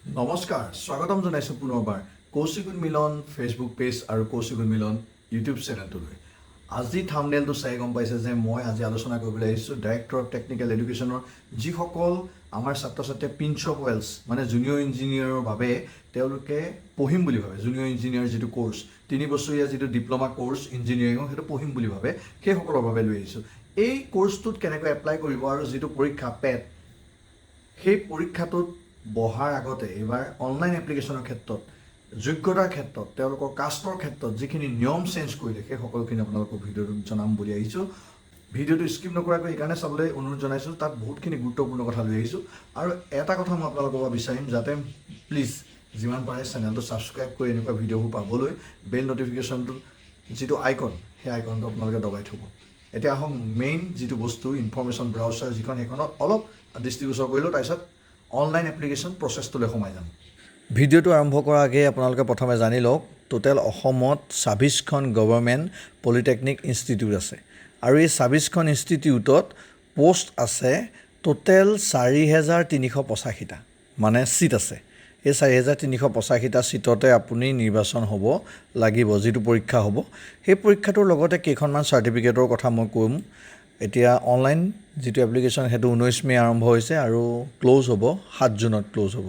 নমস্কাৰ, স্বাগতম জনাইছোঁ পুনৰবাৰ কৌশিক উন্মিলন ফেচবুক পেজ আৰু কৌশিক উন্মিলন ইউটিউব চেনেলটোলৈ। আজি থামনেলটো চাই গম পাইছে যে মই আজি আলোচনা কৰিবলৈ আহিছোঁ ডাইৰেক্টৰ অফ টেকনিকেল এডুকেশ্যনৰ যিসকল আমাৰ ছাত্ৰ ছাত্ৰীয়ে প্ৰিন্স অফ ৱেলছ মানে জুনিয়ৰ ইঞ্জিনিয়াৰৰ বাবে তেওঁলোকে পঢ়িম বুলি ভাবে, জুনিয়ৰ ইঞ্জিনিয়াৰ যিটো ক'ৰ্চ, 3 বছৰীয়া যিটো ডিপ্ল'মা ক'ৰ্চ ইঞ্জিনিয়াৰিঙৰ, সেইটো পঢ়িম বুলি ভাবে, সেইসকলৰ বাবে লৈ আহিছোঁ। এই ক'ৰ্চটোত কেনেকৈ এপ্লাই কৰিব আৰু যিটো পৰীক্ষা পেট, সেই পৰীক্ষাটোত বহাৰ আগতে এইবাৰ অনলাইন এপ্লিকেশ্যনৰ ক্ষেত্ৰত, যোগ্যতাৰ ক্ষেত্ৰত, তেওঁলোকৰ কাষ্টৰ ক্ষেত্ৰত যিখিনি নিয়ম চেঞ্জ কৰিলে, সেই সকলোখিনি আপোনালোকক ভিডিঅ'টোত জনাম বুলি আহিছোঁ। ভিডিঅ'টো স্কিপ নকৰাকৈ এইকাৰণে চাবলৈ অনুৰোধ জনাইছোঁ, তাত বহুতখিনি গুৰুত্বপূৰ্ণ কথা লৈ আহিছোঁ। আৰু এটা কথা মই আপোনালোকৰ পৰা বিচাৰিম যাতে প্লিজ যিমান পাৰে চেনেলটো ছাবস্ক্ৰাইব কৰি এনেকুৱা ভিডিঅ'বোৰ পাবলৈ বেল ন'টিফিকেশ্যনটো যিটো আইকন, সেই আইকনটো আপোনালোকে দবাই থ'ব। এতিয়া আহক, মেইন যিটো বস্তু, ইনফৰ্মেশ্যন ব্ৰাউচাৰ যিখন, সেইখনত অলপ দৃষ্টিগোচৰ কৰিলোঁ, তাৰপিছত অনলাইন এপ্লিকেশ্যন প্ৰচেছটোলৈ সোমাই যাম। ভিডিঅ'টো আৰম্ভ কৰাৰ আগেয়ে আপোনালোকে প্ৰথমে জানি লওক, টোটেল অসমত 26খন গভৰ্ণমেণ্ট পলিটেকনিক ইনষ্টিটিউট আছে আৰু এই 26খন ইনষ্টিটিউটত পষ্ট আছে টোটেল 4385টা, মানে ছিট আছে। এই 4385টা ছিটতে আপুনি নিৰ্বাচন হ'ব লাগিব, যিটো পৰীক্ষা হ'ব। সেই পৰীক্ষাটোৰ লগতে কেইখনমান চাৰ্টিফিকেটৰ কথা মই ক'ম। এতিয়া অনলাইন যিটো এপ্লিকেশ্যন, সেইটো 19 মে' আৰম্ভ হৈছে আৰু ক্ল'জ হ'ব 7 জুনত ক্ল'জ হ'ব।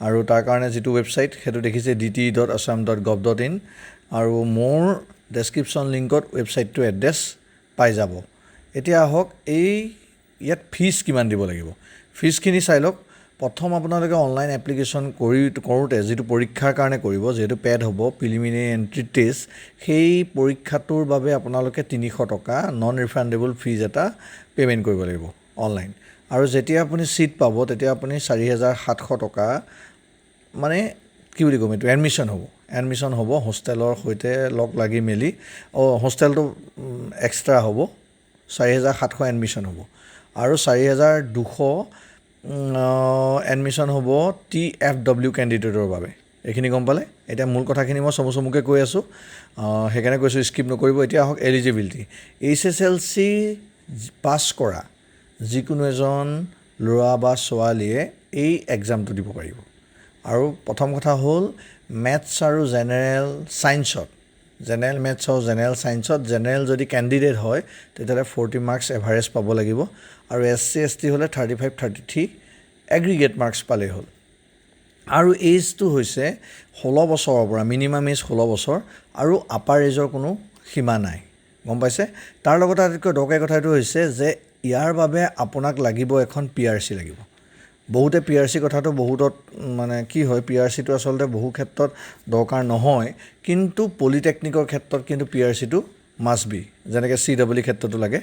আৰু তাৰ কাৰণে যিটো ৱেবছাইট, সেইটো দেখিছে, dte.assam.gov.in। আৰু মোৰ ডেছক্ৰিপশ্যন লিংকত ৱেবছাইটটোৰ এড্ৰেছ পাই যাব। এতিয়া আহক, এই ইয়াত ফিজ কিমান দিব লাগিব, ফিজখিনি চাই লওক। প্ৰথম আপোনালোকে অনলাইন এপ্লিকেশ্যন কৰোঁতে যিটো পৰীক্ষাৰ কাৰণে কৰিব, যিহেতু পেট হ'ব, প্ৰিলিমিনেৰী এণ্ট্ৰি টেষ্ট, সেই পৰীক্ষাটোৰ বাবে আপোনালোকে 300 টকা নন ৰিফাণ্ডেবল ফিজ এটা পে'মেণ্ট কৰিব লাগিব অনলাইন। আৰু যেতিয়া আপুনি ছিট পাব, তেতিয়া আপুনি 4700 টকা, মানে কি বুলি ক'ম এইটো, এডমিশ্যন হ'ব হোষ্টেলৰ সৈতে লগ লাগি মেলি। অঁ, হোষ্টেলটো এক্সট্ৰা হ'ব। 4700 এডমিশ্যন হ'ব আৰু 4200 এডমিশ্যন হ'ব টিএফ ডব্লিউ কেণ্ডিডেটৰ বাবে। এইখিনি গম পালে। এতিয়া মূল কথাখিনি মই চমু চমুকৈ কৈ আছোঁ, সেইকাৰণে কৈছোঁ স্কিপ নকৰিব। এতিয়া আহক এলিজিবিলিটি। এইচএছএলচি পাছ কৰা যিকোনো এজন ল'ৰা বা ছোৱালীয়ে এই এক্সামটো দিব পাৰিব। আৰু প্ৰথম কথা হ'ল মেথছ আৰু জেনেৰেল ছায়েন্সত, জেনেৰেল মেথছ আৰু জেনেৰেল ছায়েন্সত জেনেৰেল যদি কেণ্ডিডেট হয়, তেতিয়াহ'লে 40 মাৰ্কছ এভাৰেজ পাব লাগিব আৰু এছ চি, এছ টি হ'লে 35, 33 এগ্ৰিগেট মাৰ্কছ পালেই হ'ল। আৰু এইজটো হৈছে 16 বছৰৰ পৰা, মিনিমাম এজ 16 বছৰ আৰু আপাৰ এজৰ কোনো সীমা নাই, গম পাইছে। তাৰ লগতে আটাইতকৈ দৰকাৰী কথাটো হৈছে যে ইয়াৰ বাবে আপোনাক লাগিব এখন পিআৰচি লাগিব। বহুতে পিআৰচি কথাটো বহুতত মানে কি হয়, পিআৰচিটো আচলতে বহু ক্ষেত্ৰত দৰকাৰ নহয়, কিন্তু পলিটেকনিকৰ ক্ষেত্ৰত কিন্তু পিআৰচিটো মাষ্ট বি, যেনেকৈ চি ডাবল ই ক্ষেত্ৰতো লাগে।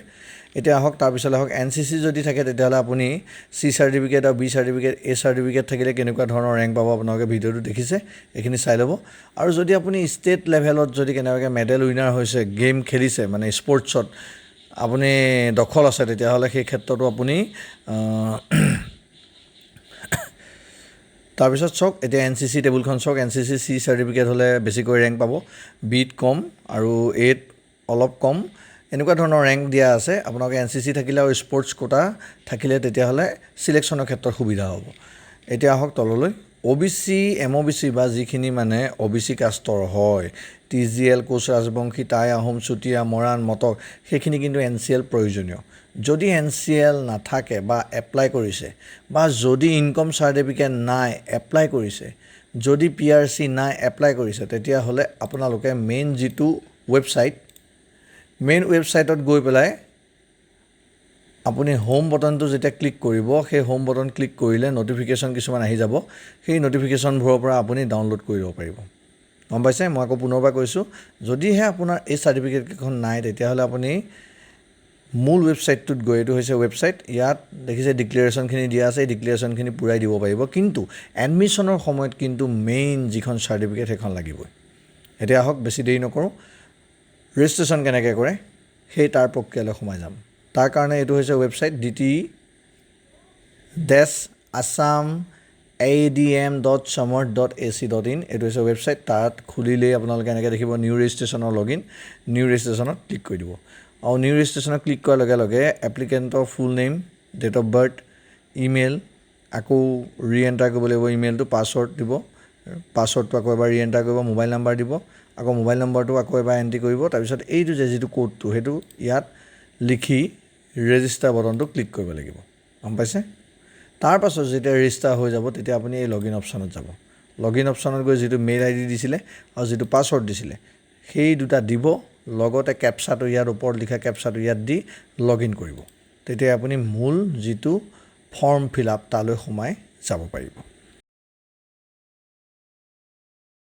এতিয়া আহক, তাৰপিছলৈ আহক। এনচিচি যদি থাকে, তেতিয়াহ'লে আপুনি চি চাৰ্টিফিকেট আৰু বি চাৰ্টিফিকেট, এ চাৰ্টিফিকেট থাকিলে কেনেকুৱা ধৰণৰ ৰেংক পাব, আপোনালোকে ভিডিঅ'টো দেখিছে, এইখিনি চাই ল'ব। আৰু যদি আপুনি ষ্টেট লেভেলত যদি কেনেবাকৈ মেডেল উইনাৰ হৈছে, গেম খেলিছে, মানে স্পৰ্টছত আপুনি দখল আছে, তেতিয়াহ'লে সেই ক্ষেত্ৰতো আপুনি। তাৰপিছত চাওক, এতিয়া এনচিচি টেবুলখন চাওক। এনচিচি চি চাৰ্টিফিকেট হ'লে বেছিকৈ ৰেংক পাব, বিত কম আৰু এত অলপ কম, এনেকুৱা ধৰণৰ ৰেংক দিয়া আছে। আপোনালোকে এনচিচি থাকিলে আৰু স্পৰ্টছ কোটা থাকিলে তেতিয়াহ'লে চিলেকশ্যনৰ ক্ষেত্ৰত সুবিধা হ'ব। এতিয়া আহক তললৈ। অ' বি চি, এম অ' বি চি বা যিখিনি মানে অ' বি চি কাষ্টৰ হয়, টিজিএল, কোচ ৰাজবংশী, টাই আহোম, চুতীয়া, মৰাণ, মটক, সেইখিনি কিন্তু এনচিএল প্ৰয়োজনীয়। যদি এনচিএল নাথাকে বা এপ্লাই কৰিছে, বা যদি ইনকম চাৰ্টিফিকেট নাই এপ্লাই কৰিছে, যদি পিআৰচি নাই এপ্লাই কৰিছে, তেতিয়াহ'লে আপোনালোকে মেইন যিটো ৱেবছাইট, মেইন ৱেবছাইটত গৈ পেলাই আপুনি হোম বটনটো যেতিয়া ক্লিক কৰিব, সেই হোম বটন ক্লিক কৰিলে ন'টিফিকেশ্যন কিছুমান আহি যাব। সেই ন'টিফিকেশ্যনবোৰৰ পৰা আপুনি ডাউনলোড কৰি ল'ব পাৰিব, গম পাইছে। মই আকৌ পুনৰবাৰ কৈছোঁ, যদিহে আপোনাৰ এই চাৰ্টিফিকেটকেইখন নাই, তেতিয়াহ'লে আপুনি মূল ৱেবছাইটটোত গৈ, এইটো হৈছে ৱেবছাইট, ইয়াত দেখিছে ডিক্লেৰেশ্যনখিনি দিয়া আছে, এই ডিক্লেৰেশ্যনখিনি পূৰাই দিব পাৰিব। কিন্তু এডমিশ্যনৰ সময়ত কিন্তু মেইন যিখন চাৰ্টিফিকেট, সেইখন লাগিবই। এতিয়া আহক, বেছি দেৰি নকৰোঁ, ৰেজিষ্ট্ৰেশ্যন কেনেকৈ কৰে সেই তাৰ প্ৰক্ৰিয়ালৈ সোমাই যাম। তাৰ কাৰণে এইটো হৈছে ৱেবছাইট, dte-assamadm.samarth.ac.in, এইটো হৈছে ৱেবছাইট। তাত খুলিলেই আপোনালোকে এনেকৈ দেখিব নিউ ৰেজিষ্ট্ৰেশ্যনৰ লগ ইন। নিউ ৰেজিষ্ট্ৰেশ্যনত ক্লিক কৰি দিব আৰু নিউ ৰেজিষ্ট্ৰেশ্যনত ক্লিক কৰাৰ লগে লগে এপ্লিকেণ্টৰ full name, date of birth, email. আকৌ ৰি এণ্টাৰ কৰিব লাগিব ইমেইলটো, পাছৱৰ্ড দিব, পাছৱৰ্ডটো আকৌ এবাৰ ৰি এণ্টাৰ কৰিব, মোবাইল নাম্বাৰ দিব, আকৌ মোবাইল নম্বৰটো আকৌ এবাৰ এণ্ট্ৰি কৰিব। তাৰপিছত এইটো যে যিটো ক'ডটো, সেইটো ইয়াত লিখি ৰেজিষ্টাৰ বটনটো ক্লিক কৰিব লাগিব, গম পাইছে? তাৰপাছত যেতিয়া ৰেজিষ্টাৰ হৈ যাব, তেতিয়া আপুনি এই লগ ইন অপশ্যনত যাব। লগ ইন অপশ্যনত গৈ যিটো মেইল আই ডি দিছিলে আৰু যিটো পাছৱৰ্ড দিছিলে, সেই দুটা দিব, লগতে কেপচাটো, ইয়াত ওপৰত লিখা কেপচাটো ইয়াত দি লগ ইন কৰিব। তেতিয়া আপুনি মূল যিটো ফৰ্ম ফিল আপ, তালৈ সোমাই যাব পাৰিব।